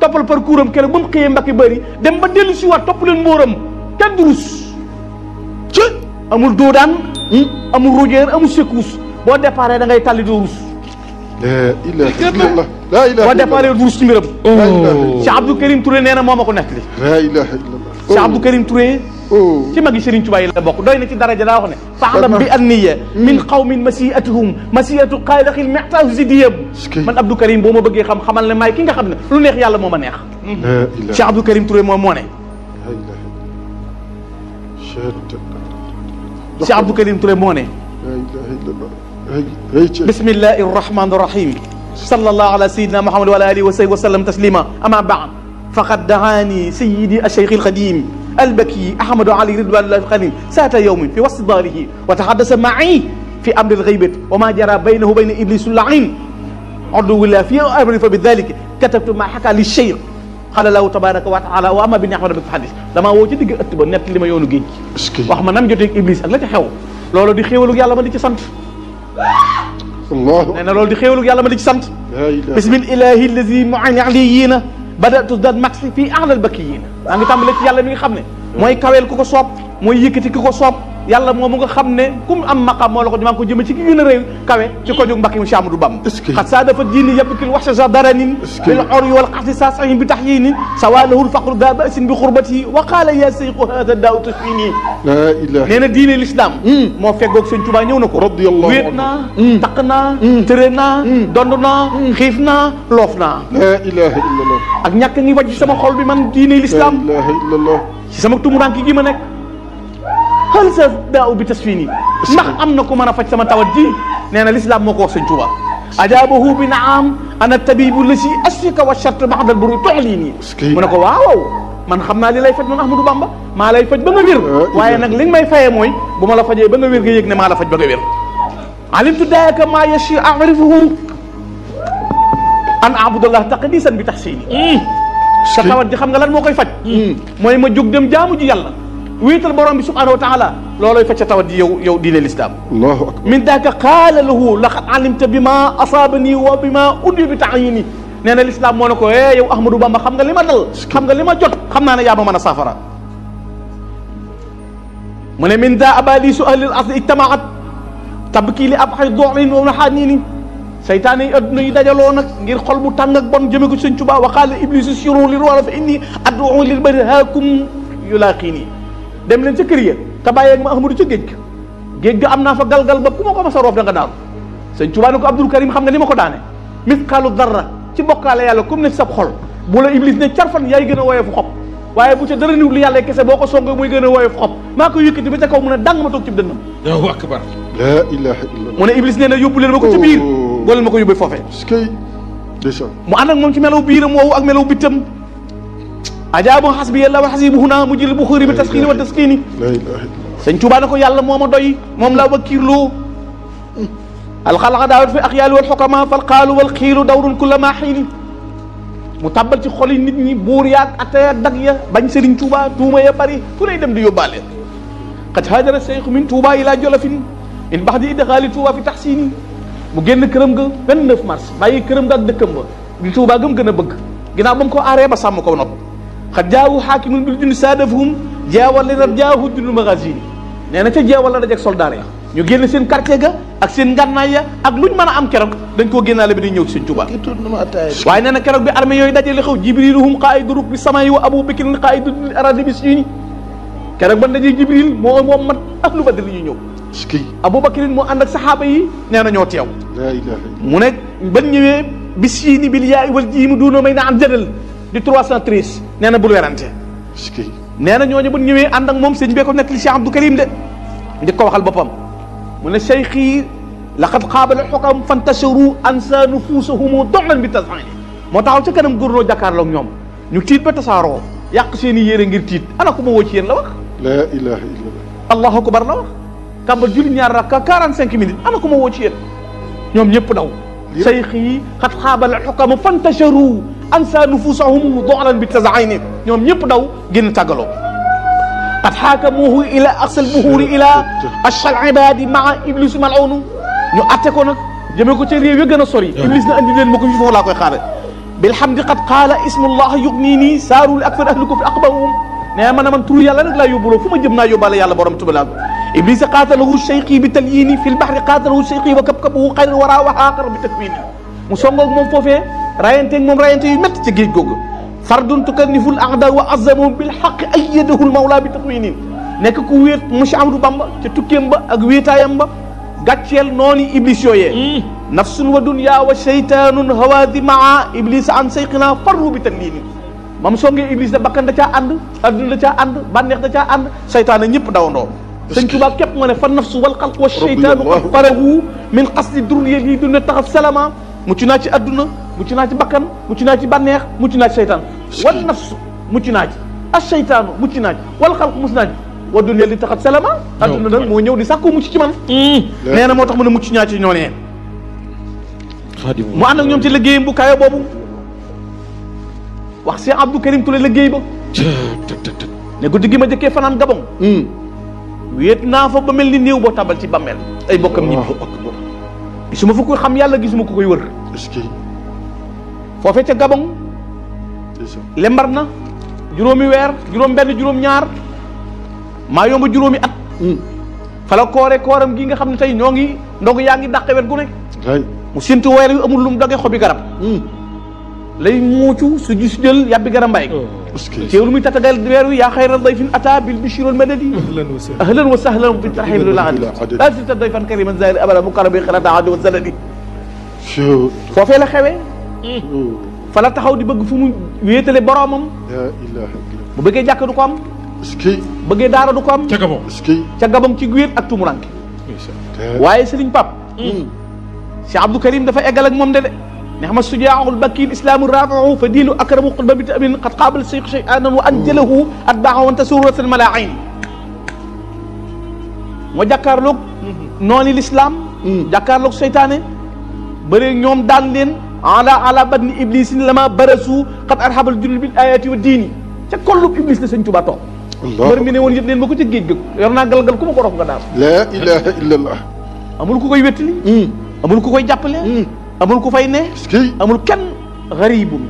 toppal parcours am keroog ba mu xëyee Mbàkke Bari dem ba dellu si waat topp leen mbóoram kenn du rus ci amul doodaan amul rojeer amul secousse boo déparé da ngay tàlli doo rus la ilaha illallah la ilaha boo déparé du rus ci mbiram Cheikh Abdou Karim Touré nee na moo ma ko nettali la ilaha illallah Cheikh Abdou Karim Touré ci magi Serigne Touba yi la bokk doy na ci daraja daa wax ne fa'lam bi anniya min qawmin masiatuhum masiatu xayraqil mextaahu zidiyam man Abdou Karim boo ma bëggee xam xamal ne maay ki nga xam ne lu neex yàlla moo ma neex Cheikh Abdou Karim Touré moom moo ne Cheikh Abdou Karim Touré moo ne bismillahi rahmani rahim sallallahu ala sayyidina Muhammad wa ala alihi wa sahbihi wa sallam taslima ama ba'd faqad da'ani sayyidi ash-shaykh al-qadim البكي أحمد علي رضوان الله القديم سات يوم في وسط داره وتحدث معي في أمر الغيبة وما جرى بينه وبين إبليس اللعين عدو الله في أمر فبذلك كتبت ما حكى للشيخ قال الله تبارك وتعالى وأما بني أحمد بن حديث لما وجد أكتب نت لما يونو جيج wax ma nam jotee Iblis ak la ca xew loolu di xéewalug yàlla ma di ci sant Allah nee na loolu di xéewalug yàlla ma di ci sant bismillahi allazi mu'ani aliyina badatu daan matxi fii a'lal bakkiyin maa ngi tàmbale ci yàlla mi nga xam ne mooy kaweel ku ko soob mooy yëkkati ku ko soob yàlla moom mu nga xam ne ku mu am maqam moo la ko maa ngi ko jëme ci ki gën a réew kawe ci ko jóg Mbàkke mu Cheikh Amadou Bamba xat saa dafa diini yabkil waxsa sa daranin bil ori wal xasi sa sahin bi taxyinin sawalahul faqru da basin bi xurbati wa qaala ya sayqu hada daaw tasfini la ilaha nee na diine l'islam moo feggoog Sëñ Tuubaa ñëw na ko wéet naa taq naa tëre naa dond naa xiif naa loof naa la ilaha illallah ak ñàkk ngi wàcc sama xol bi man diine l'islam la ilaha illallah ci sama tumuranke gi ma nekk hal sa daaw bi tasfini ndax am na ku mën a faj sama tawat ji nee na l'islam moo ko wax Sëñ Tuubaa ajaabahu bi naam ana tabibu la si asfika wa charte baxdal buru toxlii nii mu ne ko waaw man xam naa li lay faj man Ahmadou Bamba maa lay faj ba nga wér waaye nag li nga may fayee mooy bu ma la fajee ba nga wér nga yëg ne maa la faj ba nga wér alimtu daaka maa yashi arifuhu an abudallah taqdisan bi taxsini sa tawat ji xam nga lan moo koy faj mooy ma jóg dem jaamu ji yàlla wéetal borom bi subhanahu wa taala looloy faj sa tawat ji yow diine l'islam allahu akbar min daaka qaala lahu laqad alimta bi ma asaabani wa bi ma uddi bi taayini nee na l'islam moo ne ko yow Ahmadou Bamba xam nga li ma dal xam nga li ma jot xam naa ne yaa ma mën a saafara mu ne min daa abalisu ahlil asli ijtamaat tabkii li ab xay doxlin wa naxaanini seytaane yi adduna yi dajaloo nag ngir xol bu tàng ak bon jëme ko Sëñ Tuubaa wa qaala iblisu siru lil wala fa inni ad'u lil bari haakum yulaaqini dem leen ca kër ya te bàyyeeg ma Ahmadou ca géej ga am naa fa galgal ba ku ma ko mas a roof da nga daanu Sëñ Tuubaa ne ko Abdul Karim xam nga ni ma ko daane misqaalu darra ci bokkaale yàlla comme ne ci sab xol bu la iblis ne carfan yaay gën a woyee fu xob waaye bu ca dara niwul yàlla kese boo ko songee muy gën a woyee fu xob maa ko yëkkati ba ca kaw mu ne dang ma toog ci dënnam Allahu akbar la ilaha illallah mu ne iblis nee na yóbbu leen ma ko ci biir boo leen ma ko yóbbee foofee mu ànd ak moom ci melaw biiram woowu ak melaw bittam ajaabu xasbi yàlla wa xasibu huna mu jël buxuri bi tasxiini wa taskiini la ilaha illallah Sëñ Tuubaa ne ko yàlla moo ma doy moom laa wakiirloo alxalaqa daawat fi axyaali wal xukama fal qaalu wal xiilu dawrun kulla maa xiini mu tàbbal ci xoli nit ñi buur yaag ataya dag ya bañ Sëriñ Tuubaa tuuma ya bari fu lay dem di yóbbaale qad haajara seyxu min Tuubaa ilaa Jolofin min baxdi idxaali Tuubaa fi taxsiini mu génn këram ga 29 mars bàyyi këram ga ak dëkkam ba di Tuubaa gëm gën a bëgg ginnaaw ba mu ko aaree ba sàmm ko nopp xad jaawu xaakimun bil junni saadafahum jeewal li rab jaahu junnu magazine nee na ca jeewal la dajeeg soldaar ya ñu génn seen quartier ga ak seen ngànnaay ya ak luñ mën a am keroog dañ koo génnaale bi di ñëw ci Sëñ Tuubaa waaye nee na keroog bi armée yooyu dajee li xaw jibriluhum qaa'idu rukbi samaa'i wa abu bakrin qaa'idu aradi bi siini keroog ban dajee jibril moo mat ahlu badr li ñu ñëw abu bakrin moo ànd ak saxaaba yi nee na ñoo teew mu ne ban ñëwee bi siini bil yaa'i wal jiimi duuna may na am jadal di 313 nee na bul werante nee na ñooñu bu ñëwee ànd ak moom sëñ bee ko nekk li Cheikh Abdou Karim de di ko waxal boppam mu ne cheikh yi laqad qaabala xukam fantasharu ansa nufuusahumu doxlan bi tasani moo taxaw ca kanam góorloo jàkkaarloog ñoom ñu tiit ba tasaaroo yàq seen i yére ngir tiit ana ku ma woo ci yéen la wax la ilaha illallah allahu akbar la wax kàmbal julli ñaar rakka 45 minutes ana ku ma woo ci yéen ñoom ñëpp daw cheikh yi xat qaabala xukam fantasharu ansa nufuusahumu doxlan bi tasani ñoom ñëpp daw génn tàggaloo qad xaakamuhu ila aqsal buhuuri ila ashal ibadi maa iblis mal'unu ñu atte ko nag jëmee ko ca réew ya gën a sori iblis na andi leen ma ko fi foofu laa koy xaare bilhamdi qad qaala ismullah yugnini saaru li akfar ahli kufri aqbahum nee man man turu yàlla rek laa yóbbuloo fu ma jëm naa yóbbaale yàlla borom tubalaa iblisa qaatalahu sheyqi bi talyini fi lbahri qaatalahu sheyqi wa kabkabahu xayr wara wa xaaqar bi takwini mu songoog moom foofee rayanteeg moom rayante yu métti ca géej googu fardun tukanniful a'da wa azamu bil haqq ayyadahu al mawla bi takwinin nekk ku wéet monsieur Amadou Bamba ca tukkeem ba ak wéetaayam ba gàcceel noonu iblis yooyee nafsun wa dunya wa sheytanun hawaadi maa iblis an sayqina farru bi taklini mam songee iblis da bakkan da caa ànd adduna da caa ànd bànneex da caa ànd seytaane ñëpp dawandoo sëñ Tuubaa képp moo ne fa nafsu wal xalq wa sheytaanu qad farahu min qasdi durriya lii duna taxat salama mucc naa ci adduna mucc naa ci bakkan mucc naa ci bànneex mucc naa ci seytaan wal nafsu mucc naa ci as seytaanu mucc naa ci wal xalq mucc naa ci wa dunya li taxat salama adduna nag moo ñëw di sàkku mucc ci man nee na moo tax mu ne mucc ñaa ci ñoo nee mu ànd ak ñoom ci liggéeyam bu kayo boobu wax Cheikh Abdou Karim Touré liggéey ba ne guddi gi ma jëkkee fanaan Gabon wéet naa fa ba mel ni néew boo tabal ci bammeel ay bokkam ñibbi gisuma fa koy xam yàlla gisuma ko koy wër foofee ca Gabon lembar na juróomi weer juróom benn juróom ñaar maa yomba juróomi at fala kooram gi nga xam ne tey ñoo ngi ndog yaa ngi dàqe wet gu ne mu séntu weer yu amul lu mu doge xobi garab lay muucu su gis jël yàbbi garab mbay teewlu muy tatagal weer wi yaa xayra dayfin ata bil bishri wal madadi ahlan wa sahlan bi tarhib lil ahadi la sita dayfan kariman zair abada mukarram bi xirata adi wa zaladi foofee la xewee fa la taxaw di bëgg fu mu wéetale boromam bu bëggee jàkk du ko am bëggee daara du ko am ca Gabon ci wéet ak tumuranke waaye Sëriñ Pap Cheikh Abdou Karim dafa eggal ak moom de نعم السجاع البكي الاسلام الرافع فدين اكرم قلب بتامين قد قابل الشيخ شيئا وانجله اتباعه وانتصر رسل الملاعين ما جاكارلوك نوني الاسلام جاكارلوك شيطان بري ñoom daan leen ala badni iblis lama barasu qad arhab al junub bil ayati wad din ca kollu iblis la Sëñ Tuubaa toog bari mi ne woon yëpp leen ba ko ci géej gi yor naa galgal ku ma ko rof nga daal la ilaha illa allah amul ku koy wettali amul ku koy jàppale amul ku fay ne amul kenn garibun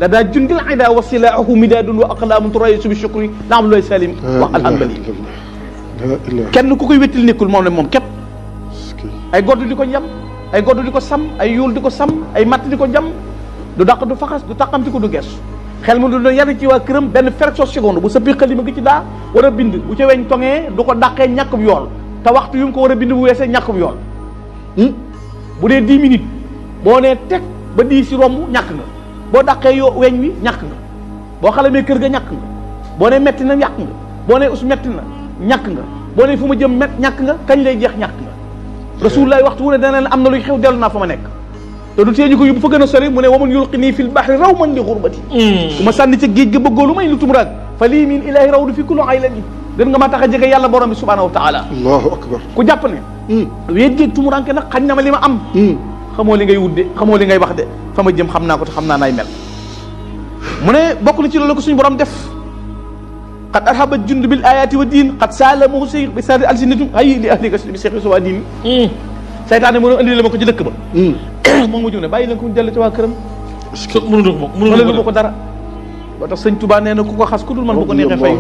la daa jundil ida wa silaahu midaadun wa aqlaamun turayisu bi shukri naam looy salim wax alhanbali kenn ku koy wettil nekkul moom la moom képp ay godd di ko jam ay godd di ko sam ay yuul di ko sam ay matt di ko jam du dàq du faxas du taqamti ko du gees xel mu du doon yar ci waa këram benn fraction seconde bu sëppi xalima gi ci daa war a bind bu ca weñ tongee du ko dàqee ñàkkub yool te waxtu yu mu ko war a bind bu weesee ñàkkub yool bu dee 10 minutes boo nee teg ba di si romb ñàkk nga boo dàqee yoo weñ wi ñàkk nga boo xalamee kër ga ñàkk nga boo nee metti na ñàkk nga boo nee us metti na ñàkk nga boo nee fu ma jëm ñàkk nga kañ lay jeex ñàkk nga rasulullah waxtu wu ne dana am na luy xew dellu naa fa ma nekk te du tee ñu ko yóbbu fa gën a sori mu ne waman yulqini fil bahri raw man li xurbati su ma sànni ca géej ga bëggoo lu may lu tumuraag fa lii min ilahi raw du fi kullu aylani gën nga ma tax a jege yàlla borom bi subhanahu wa taala allahu akbar ku jàpp ne wéet géej tumuranke nag xañ na ma li ma am xamoo li ngay wudde xamoo li ngay wax de fa ma jëm xam naa ko te xam naa naay mel mu ne bokk na ci loolu ko suñu borom def qad arhaba jund bil ayati wa diin qad salamu sey bi sari alsinatum ay li ahlika bi cheikh suwa diin saytaane mëno andi la ma ko ci dëkk ba moom mu jóg ne bàyyi leen ko mu dellu ci waa këram mënu ma ko dara boo tax sëñ Tuubaa nee na ku ko xas ku dul man bu ko neexee fay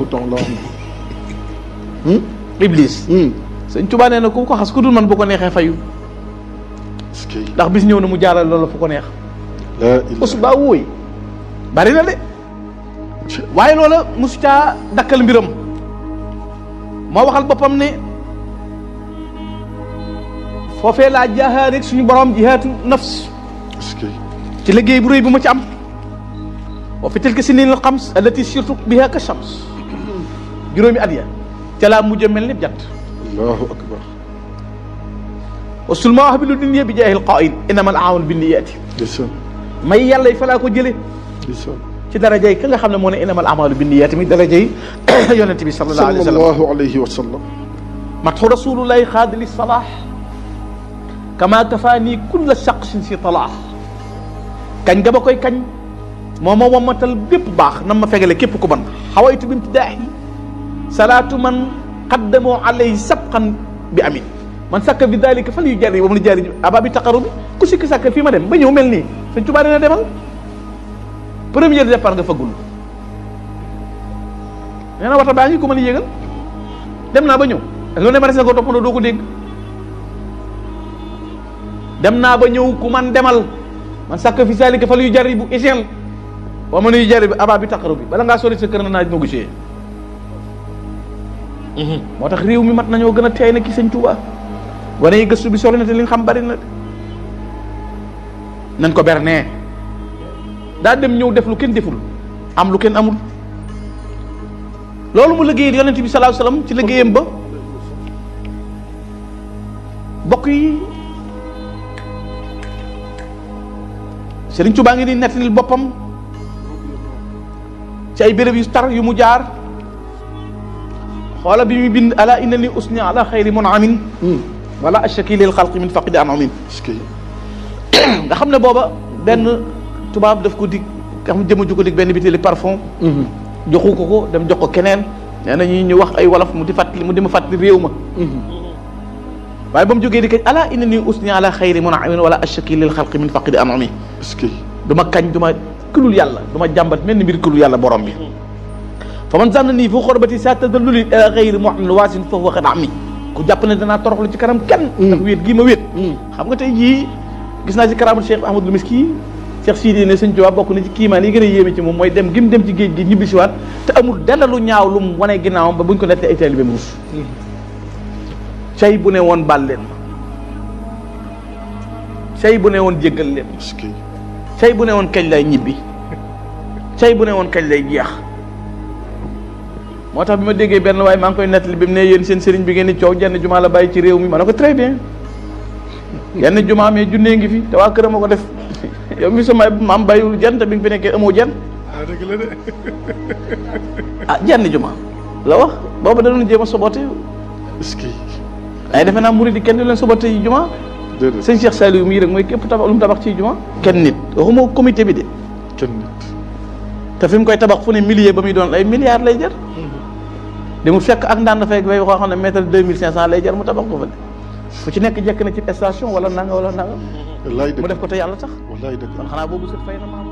iblis sëñ Tuubaa nee na ku ko xas ku dul man bu ko neexee fayu ndax bis ñëw na mu jaaral loolu fu ko neex usba wóoy bari na de waaye loola mosu caa dakkal mbiram moo waxal boppam ne foofee laa jaaxaa rek suñu borom jihaatu nafs ci liggéey bu rëy bu ma ci am wa fi tilka sinin al xams allati sirtu biha ka shams juróomi at ya ca laa mujj mel ni jant allahu akbar wasul ma wax bi lu dunya bi jaahil qaa'il innamal a'maalu binniyaati may yàlla fa laa ko jële ci darajay ka nga xam ne moo ne innamal a'maalu binniyaati mi darajay yonente bi sallallahu alayhi wa sallam matxu rasulullahi xaadili salaax kama kafaani kulla shaqsin si talaax kañ nga ba koy kañ moo ma wammatal bépp baax nam ma fegale képp ku ban xawaytu bi imtidaahi salaatu man qaddamoo alayhi sabqan bi amin man sakka bi dalika fal yu jari ba mu la jari aba bi taqaru bi ku sikki sàkk fii ma dem ba ñëw mel nii Sëñ Tuubaa dina demal premier départ nga fëggul nee na waxta baa ngi ko mën a yéegal dem naa ba ñëw loolu ne ma des na ko toppandoo doo ko dégg dem naa ba ñëw ku man demal man sàkk fi saalika fa luy jari bu échelle wa ma nuy jari bi aba bi taqaru bi bala ngaa sori sa kër na naaj négocier moo tax réew mi mat nañoo gën a teey na ki sëñ Tuubaa wane yi gëstu bi sori na te li nga xam bari na nañ ko bernee daa dem ñëw def lu kenn deful am lu kenn amul loolu mu liggéeyal yonent bi sallallahu alayhi wasallam ci liggéeyam ba bokk yi Sëriñ Tuubaa ngi ni nettalil boppam ci ay béréb yu tar yu mu jaar xoola bi muy bind ala innani usni ala xayri munamin wala ashaki lil xalqi min faqidi anamin nga xam ne booba benn tubaab daf ko dig nga xam jëma ju ko dig benn bitéeli parfum joxu ko dem jox ko keneen nee na ñu wax ay wolof mu di fàttali mu di ma fàttali réew ma waaye ba mu jógee di kañ ala innani usni ala xayri munamin wala ashaki lil xalqi min faqidi anami du ma kañ du ma kulul yàlla du ma jàmbat mel ni mbir kulul yàlla borom bi fa man zanna nii fu xorbati sa tadalluli ila xayri mu'min waasin fa huwa qad ami ku jàpp ne danaa toroxlu ci kanam kenn ndax wéet gii ma wéet xam nga tey jii gis naa ci karaamul Cheikh Ahmadul Miski Cheikh Sidi ne sëñ Tuubaa bokk na ci kiimaan yi gën a yéeme ci moom mooy dem gi mu dem ci géej gi ñibbi si waat te amul dara lu ñaaw lu mu wane ginnaawam ba buñ ko nettee ay taalibe mu rus cey bu ne woon baal leen ma cey bu ne woon jéggal leen ma cey bu ne woon kañ lay ñibbi cey bu ne woon kañ lay jeex moo tax bi ma déggee benn waaye maa ngi koy nettali bi mu ne yéen seen sëriñ bi ngeen di coow jenn jumaa la bàyyi ci réew mi ma ne ko très bien yenn jumaa mais junnee ngi fi te waa këram a ko def yow mi sama maam bàyyiwul jenn te bi nga fi nekkee amoo jenn dëgg la de jenn jumaa la wax booba da doon jéem a sobote ay defe naa murid yi kenn du leen sobote yi jumaa sëñ Cheikh Saliou mii rek mooy képp tabax lu mu tabax ci jumaa kenn nit waxuma comité bi de kenn nit te fi mu koy tabax fu ne millier ba muy doon ay milliards lay jar di mu fekk ak ndaan dafay bay waxoo xam ne mètre 2500 lay jar mu tabax ko fa de fu ci nekk jekk na ci station wala nanga wala nanga wallaay dëgg mu def ko te yàlla tax wallaay dëgg kon xanaa boobu sët fay na maam